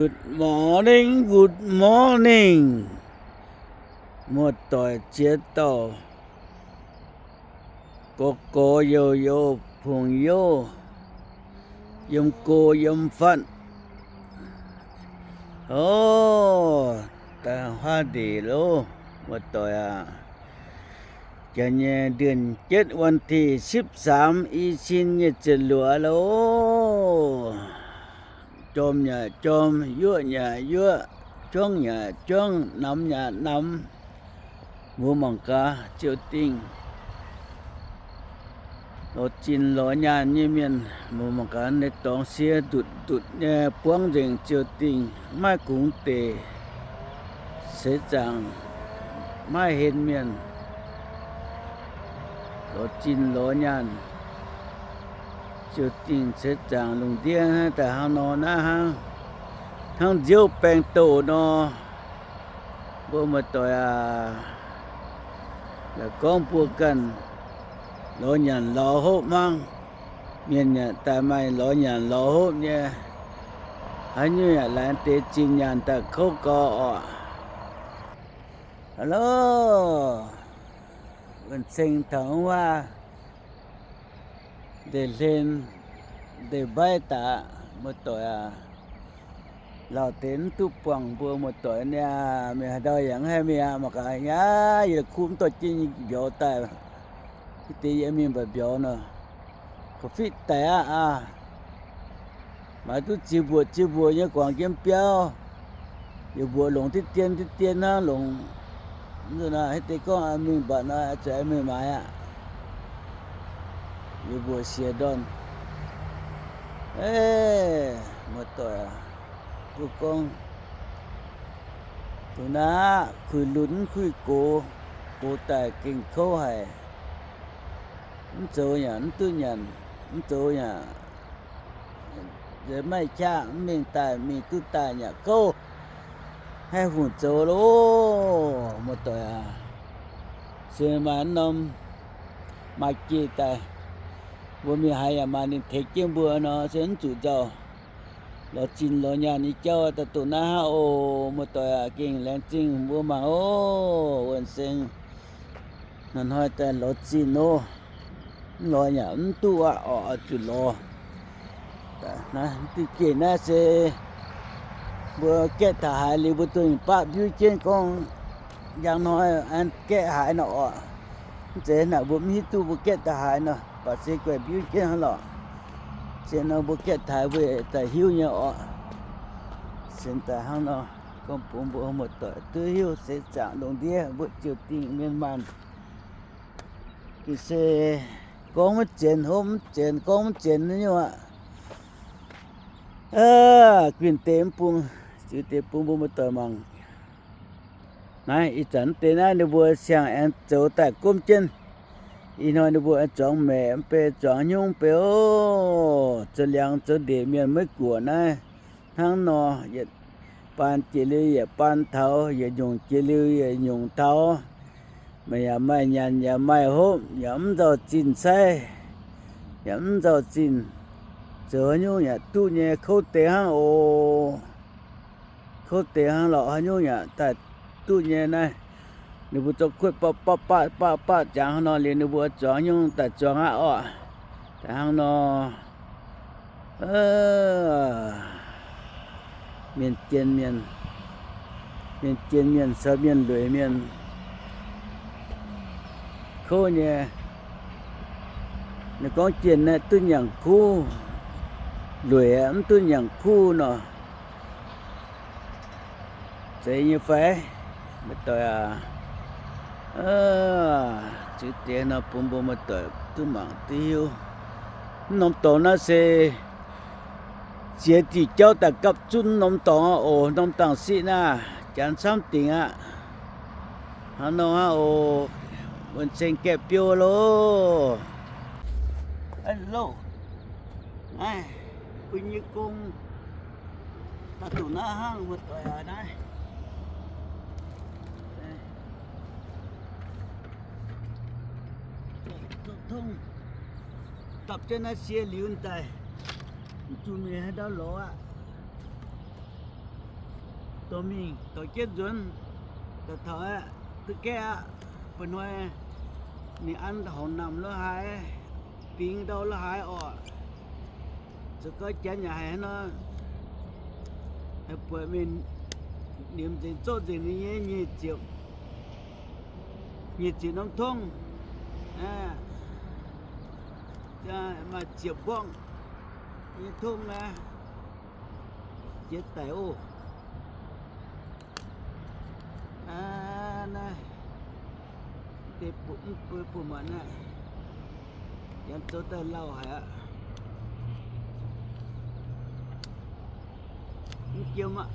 Good morning, good morning. Muoz-doic ziex dauh, gorx gorx youz youz, pongx youh, yiem go yiem fatv. O, daaih huaav ndeic loh, muoz-doic aac. Janx nyei เดือนเจ็ด วันที่สิบสาม i cin nyic ziepc luoqc loh. Jorm yaac jorm, yuoqv yaac yuoqv, juangv yaac juangv, namx yaac namx. Mbuo mangc gaax Ziou Dingh lorz zinh lorz nyaanh nyei mienh, mbuo mangc gaax naaiv dorngx siev ndutc ndutc nyei buangv nzengc Ziou Dingh, maiv kungx deic, seix zaangc maiv henv mienh, lorz zinh lorz nyaanh. Ziou Dingh seix zaangc lungh ndiev naaiv daaih hnangv nor naaiv hnangv, hnangv nziouv baeng doh nor. Mbuo muoz-doic aac, yaac gorngv mbuo ganh lorz nyanc lorz hopv hnangv. Mienh yaac daaih maaih lorz nyanc lorz hopv nyei, haaix nyungc yaac laengz deix zinh nyaanh daaih kouv gau orqc. Hello, wuonh ceng taux wuov ndeic-hlen ndeic-mbaiv daaih, muoz-doic aac, lauh deix mv duqv buangh mbuo muoz-doic niaa. Mienh haaix ndau yaac mv haih mingh aqv. Mangc gaax aqv, yie kuv mv dorh jienv mbiauz daaih, deix yie mingh mbaac mbiauz nor, korv-fiqv daic aqv aa. Maaih duqv ziex mbuoqc ziex mbuoqc nyei guangc jienv biauv, yaac mbuoqc longc diqv dien diqv dien hnangv longc. Haaix deix gorngv mingh mbatc nor, zuqc mingh maaiz aqv. Yaac mbuoqc siec ndorn. Muoz-doic aac, mbuo gorngv dongh naaiv kuiv lunx mv kuiv gox, gox daaih gengh kouv haic. Mv zoux yaac mv duqv nyanc, mv zoux yaac nzeix maiv qaqv, mv mingh daaih mingh duqv daaih yaac kouv. Haiv hungh zoux loh, muoz-doic aac. Se maaih norm maaih jiex daaih, mbuo mingh haaix yaac maaih ninh tengx jienv mbuo nor, se mv zuqc nzauh. Lorz zinh lorz nyaanh nyei jauv daaih dongh naaiv hnangv oc. Muoz-doic aac, gengh laengz zingh mbuo mangc oc. Wuonh seng hnoi-hnoi daaih lorz zinh oc. Mv lorz yaac mv duqv aqv orqc, zuqc lorz. Naaiv diuh geh naaiv se mbuo gaeqv taux haaix liuz mbuo duqv baqv mbiuv jienv gorngv njang hnoi gaeqv haaix nor orqc. Mv zeiz naaic mbuo mv hiuv duqv mbuo gaeqv taux haaix nor, baac se guaih mbiuv jienv hnangv lorqc. Zien nor mbuo gaeqv taux haaix mbuo daaih hiuv nyei orqc. Sienx daaih hnangv nor, gorngv bun mbuo muoz-doic duqv hiuv seix zaangc lungh ndiev mbuo ziouc dingh mienh maanh. Gengh se gorngv maiv zienx, hopv mv zienx, gorngv mv zienx nyei aqv. Guinh deix mv bung, ziux deix bun mbuo muoz-doic mangc. Naaiv ih zanc deix naaiv ninh mbuo siang-aengx zoux daaih gomv jienv. Ih hnoi ninh mbuo aengx zuangx maeqc mv bei, zuangx hnyouv mv bei oc. Zoux liangx zoux ndeic mienh maiv guoqc naaiv hnangv nor, yietc baan jiex liuz yietc baan taux, yietc nyungc jiex liuz yietc nyungc taux. Meih yaac maaih nyanc yaac maaih hopv, yaac mv nzauh zinh caiv, yaac mv nzauh zinh, zoux haaix nyungc yaac duqv nyei, kouv deix hnangv oc. Kouv deix hnangv lorqc, haaix nyungc yaac daaih duqv nyei naaiv. Ninh mbuo zorqv kuotv bapv bapv bapv bapv jangx hnangv nor liuz, ninh mbuo zuangx nyungc daaih zuangx aqv orqc. Daaih hnangv nor, mienh jien mienh, mienh jien mienh caux mienh lueic mienh kouv nyei. Ninh gorngv jienh naaiv duqv nyanc kuv, lueic mv duqv nyanc kuv nor, zeiz nyei fai? Muoz-doic aac, ziux deix nor bun mbuo muoz-doic duqv mangc duqv hiuv. Mv norm dorngx naaiv se ziex diuc jauv daaih gapv zunv norm dorngx aqv oc. Norm dangh siqv naaiv janx camv dingc aqv. Hnangv nor aqv oc. Wuonh ceng gaeqv biouv loh. Naaiv mbuo nyei gong daaih duqv naaiv hnangv, muoz-doic aac, naaiv. Tongv dapv jienv naaiv sie liuz daaih, zuqc mingh haaix ndau lorz aqv. Dorh mingh dorh jienv nzuonx, daaih taux aqv, duqv gaeqv aqv. Ba'hnoi ninh an horngc namh lo haaix, bingx ndau lo haaix orqc, zoux gau janx yaac haiz nor, haih buatc mingh nimc nzengc zorqv nzengc ninh nyei nyic ziepc, nyic ziepc norm tongv, maaih ziepc mborngv nyei tongv naaiv, jiex daic oc. Naaiv deix bun, bun, bun maanc naaiv, janx zoux daaih lauh haic aqv. Mv jiem aqv.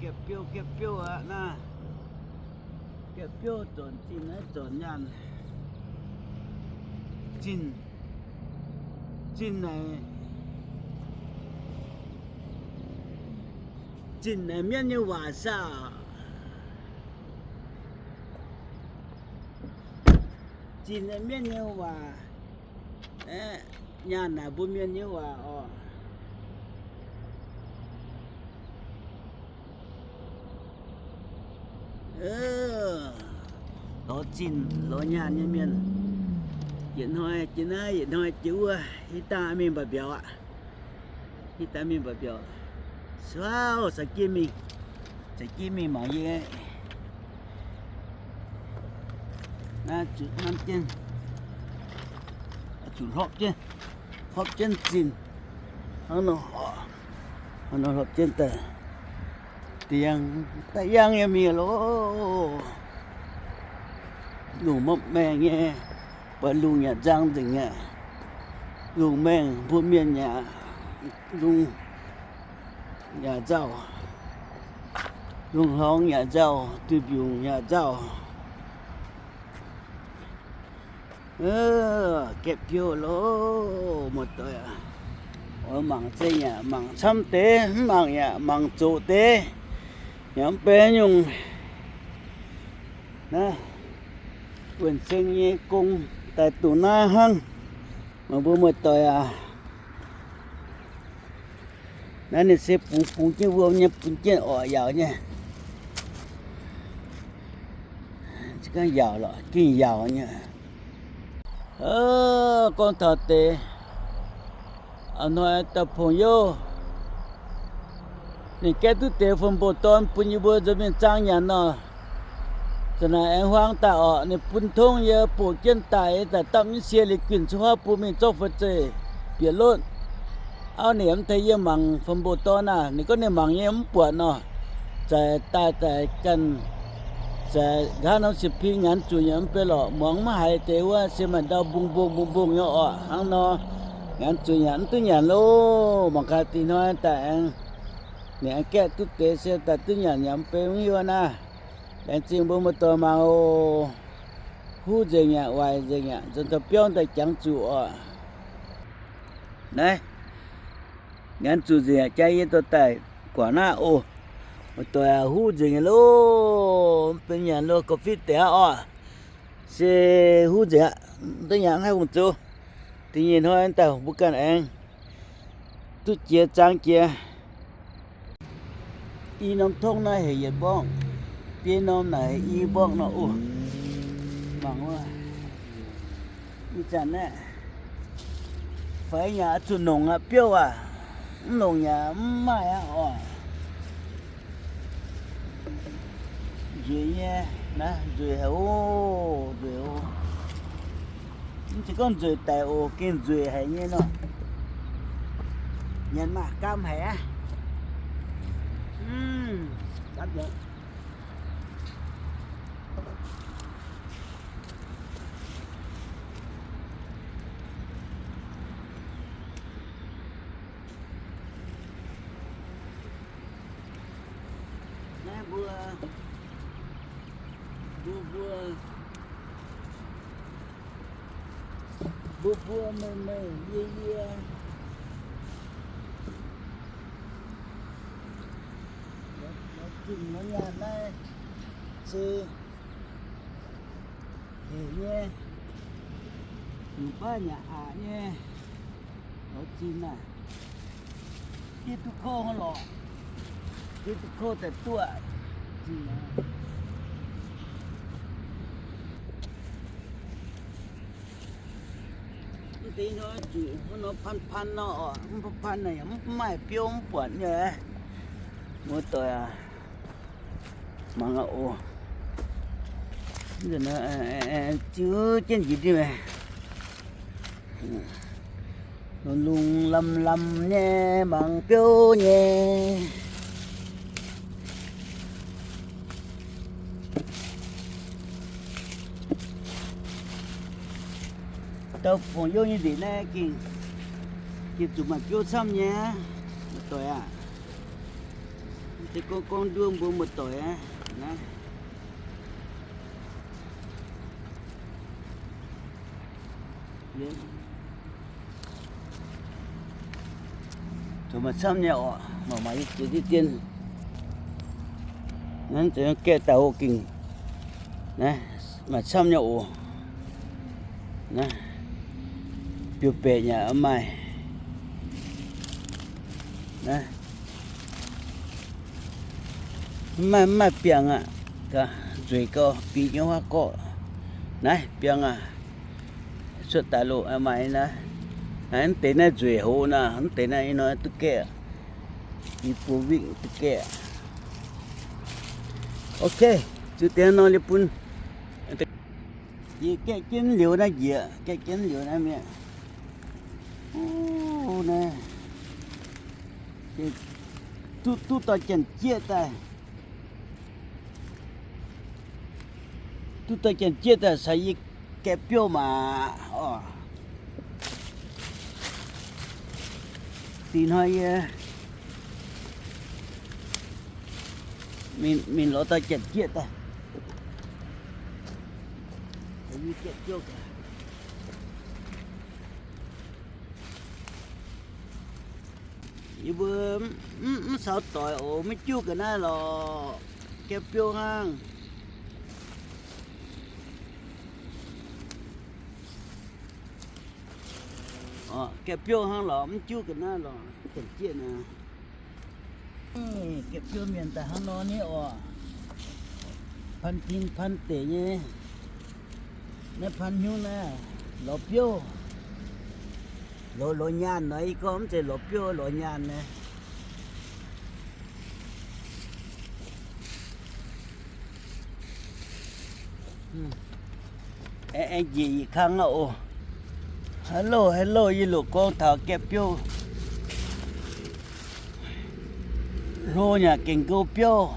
Gaeqv biouv, gaeqv biouv aqv naaiv. Gaeqv biouv zornc zinh naaiv zornc nyaanh. Zinh, zinh naaic, zinh naaic mienv nyei waac saah? Zinh naaic mienv nyei waac, nyaanh naaic mbuo mienh nyei waac orqc. Lorz zinh lorz nyaanh nyei mienh, yietc hnoi jiex naaiv, yietc hnoi jiex wuov, hitv dangh mingh mbaac mbiauz aqv. Hitv dangh mingh mbaac mbiauz, suauv caux jienv mingh, caux jienv mingh mangc yie. Naaiv zuqc nanv jienv, zuqc hlorpv jienv, hlorpv jienv zinh. Hnangv nor, hnangv nor hlorpv jienv daaih. Da'yangh, da'yangh yie mingh loh. Lungh mapv maengh nyei, mv baac lungh yaac nzang nzengc aqv. Lungh maengh mbuo mienh yaac, lungh yaac nzauh, lungh hlorngx yaac nzauh, duih mbiungc yaac nzauh. Gaeqv biouv loh, muoz-doic aac. Oix mangc zengc yaac mangc camv deix, mv mangc yaac mangc zoqc deix. Yaac mv benx nyungc. Naaiv, wuonh ceng nyei gong daaih dongh naaiv hnangv. Meih mbuo muoz-doic aac, naaiv ninh se bungx bungx jienv wuom nyei, bun jienv orqc yaauc nyei. Gengh yaauc lorqc, gengh yaauc nyei. Gorngv taux deix, a'hnoi dauh pong-youh, ninh gaeqv duqv deix fun-mboh dorn bun yie mbuo nzuonx mingh zaang nyanc nor. Za'naaic aengx huaang daaih orqc, ninh bun tongv yie boqc jienv daaih, daaih dapv nyei sie liuz guinh cuotv huaav bun mingh zorqv fu'jueiv bieqc lotv. Auv, ninh mv tengx yie mangc fun-mboh dorn aah. Ninh gorngv ninh mangc nyei mv buatc nor, zaaix daaih zaaix ganh, zaaix nqa'haav norm siec ping ngaanc zuqc yaac mv bei lorqc. Muangx mv haiz deix wuov se maaih ndau mbong mbong mbong mbong nyei orqc. Hnangv nor, ngaanc zuqc yaac mv duqv nyanc loh. Mangc gaax dih hnoi daaih aengx, ninh aengx gaeqv duqv deix se daaih duqv nyanc yaac mv bei mv hiuv naaiv. Laengz zingh mbuo muoz-doic mangc oc. Huv nzengc yaac waaic nzengc yaac nzuonx taux biauv daaih jangx zuqc orqc. Naaiv, ngaanc zuqc nzengc yaac jaa yie dorh daaih guangc naaiv oc. Muoz-doic aac, huv nzengc loh, mv benx nyanc loh, ga'fitv deix aqv orqc. Se huv nzengc aqv, mv duqv nyanc haih hungh zoux. Da'nyeic hnoi daaih mbuo ganh aengx duqv jiex zaang jiex. I norm tongv naaiv heuc yietc mborqv, biei norm naaic heuc i mborqv nor oc. Mangc wuov, ih zanc naaiv faix yaac zuqc nongc aqv, biouv aac, mv nongc yaac mv maaih aqv orqc. Nzueic nyei, naaiv nzueic haic oc, nzueic oc. Mv zeiz gorngv nzueic daic oc, gengh nzueic haic nyei nor. Nyanc maah, gaam haic aqv. Naaiv mbuo, mbuo, mbuo, mbuo, mbuo meih meih yie yie, zinh nor nyaanh naaiv se heuc nyei, nyungc baav nyanc aqc nyei, lorz zinh naaic, yie duqv kouv lorqc. Beautiful daaih duqv. Mv deix nor zuqc hnangv nor pan pan nor oc, mv pan pan naaic yaac mv maaih biouv mv buatc nyei. Muoz-doic aac, mangc gaax oc. Ziux jienv njiec diuh, lungh lungh lamh lamh nyei mangc biouv nyei. Dauh fongc youh nyei nzengc naaiv gengh, gengh zuqc maaih biouv camv nyei. Muoz-doic aac, se gorngv gorngv nduov mbuo muoz-doic aqv naaiv. Zuqc maaih camv nyei oc, mangc maaih yie ziex diqv dien. Naaiv zeix gaeqv daaih o gengh, naaiv maaih camv nyei oc. Naaiv biouv-baeqc yaac maaih. Naaiv mv maaih, mv maaih biangh aqv. Nzueic gau, bingx jienv huaav gorqv. Naaiv biangh aac, cuotv daaih loh maaih naaiv. Naaiv mv deix naaiv nzueic hoz naaiv, mv deix naaiv ih hnoi duqv gaeqv, i buo wingv duqv gaeqv. Ok, ziux deix nor liuz bun yie gaeqv jienv liuz naaiv njiec, gaeqv jienv liuz naaiv mi'aqv. Naaiv duqv, duqv dorh janx-jieqv daaih. Duqv dorh janx-jieqv daaih caux yie gaeqv biouv maah oc. Dingc hnoi yie mingh, mingh lorz dorh janx-jieqv daaih. Caux yie gaeqv biouv gaax. Yie mbuo mv, mv caux doic oc, maiv juqv ga'naaiv lorqc. Gaeqv biouv hnangv. Gaeqv biouv hnangv lorqc, mv juqv ga'naaiv lorqc, janx-jieqv naaiv. Gaeqv biouv mienh daaih hnangv nor nyei oc. Pan tin pan deic nyei. Naaiv pan hnyouv naaiv lorz biouv. Lorz, lorz nyaanh nor, ih gorngv mv zeiz lorz biouv, lorz nyaanh naaiv. Aengx, aengx njiec yietc kang aqv oc. Hello, hello, yie loc gorngv taux gaeqv biouv. Hlo yaac gengh nqou biouv,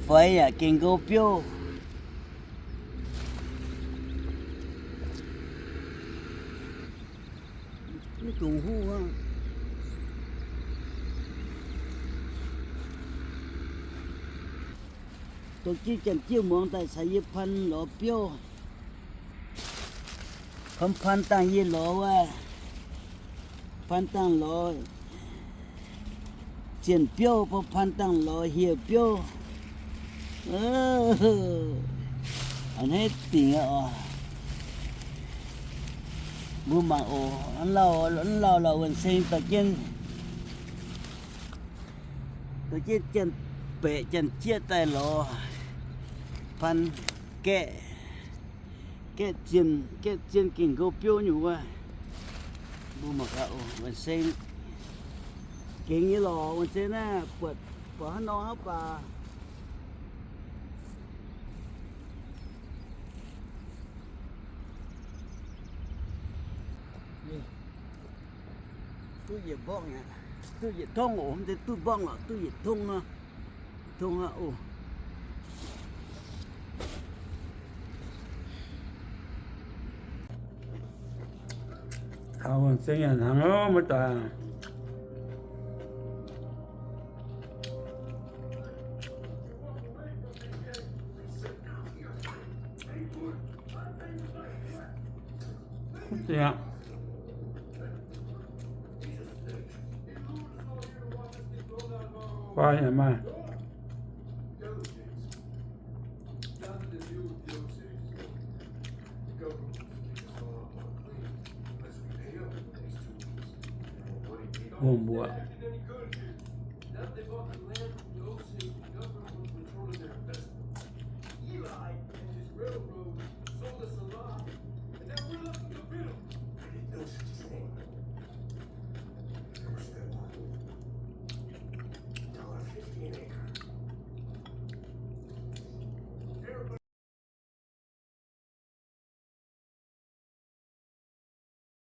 faix yaac gengh nqou biouv. Mv dungx huv hnangv. Dongh jienv janx-jieqv muangx daaih caux yie pan lorz biouv. Pan, pan dangh yie lorz wuov, pan dangh lorz zienh biouv, pan, pan dangh lorz hieh biouv. A'hneiv dingc aqv oc. Mbuo mangc oc, lauh, lauh lauh wuonh seng dorh jienv, dorh jienv janx-baeqc janx-jieqv daaih lorz pan gaeqv, gaeqv zienh, gaeqv zienh gengh nqou biouv nyungc wuov. Mbuo mangc gaax oc, wuonh seng gengx nyei lorqc, wuonh seng naaiv buatc, buatc hnangv nor hnangv baac. Duqv yietc mborngv aqv, duqv yietc tongv oc, mv zeiz duqv mborngv lorqc, duqv yietc tongv nor. Tongv aqv oc. Taux wuonh seng yaac hnangv aqv, maiv daaih. Kuv ziangx. Fai yaac maaih. Hungh mbuoqc. Then they bought the land from the Osage. The government was controlling their